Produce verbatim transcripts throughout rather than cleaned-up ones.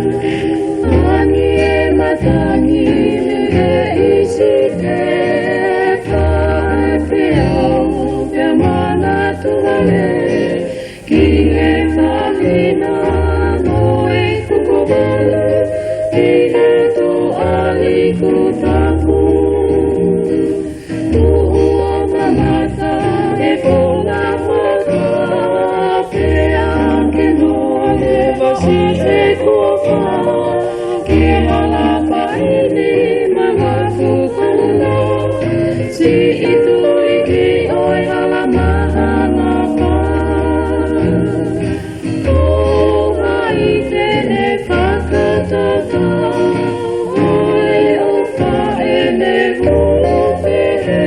Ani e matangi mei he ʻIsite, fai pē au pea manatu hale ki he mahina noa ʻi he kupu valu, ʻi he tuʻa liku tapu. Tuʻu ʻo mamata he pola faka, pea ke noa he vasi he kuofa, ki hala paini manga kukuna, siʻi tuliki ʻo e hala mahanga pā. Ko hai te ne fakatatau, ʻa e ʻofa ʻene hulu pehē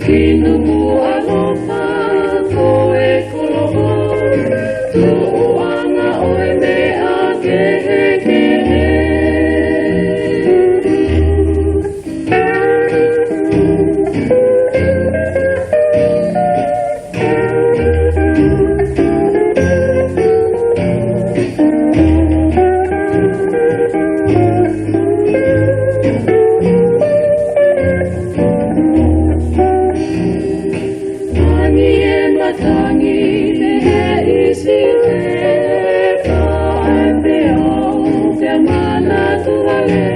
ki Nukuʻalofa, ko e koloa tuʻuʻanga ʻo e meʻa kehekehe. Ani e matangi mei he ʻIsite, fai pē au pea manatu hale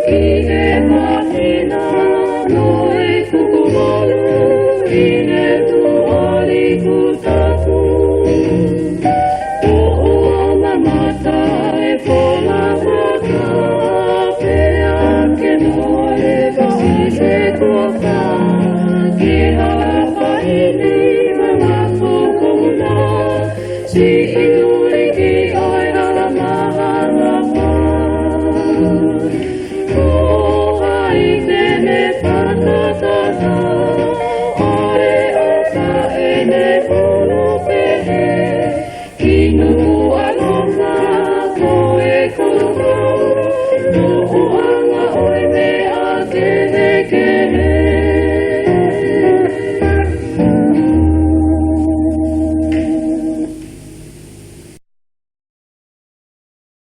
ki he mahina noa ʻi he kupu valu, ʻi he tuʻa liku tapu. Tuʻu ʻo mamata he pola faka, pea ke noa he vasi he kuofa, ki hala paini manga kukuna, siʻi tuliki ʻo e hala mahanga pā. Ko hai te ne fakatatau, ʻa e ʻofa ʻene hulu pehē ki Nukuʻalofa, ko e koloa tuʻuʻanga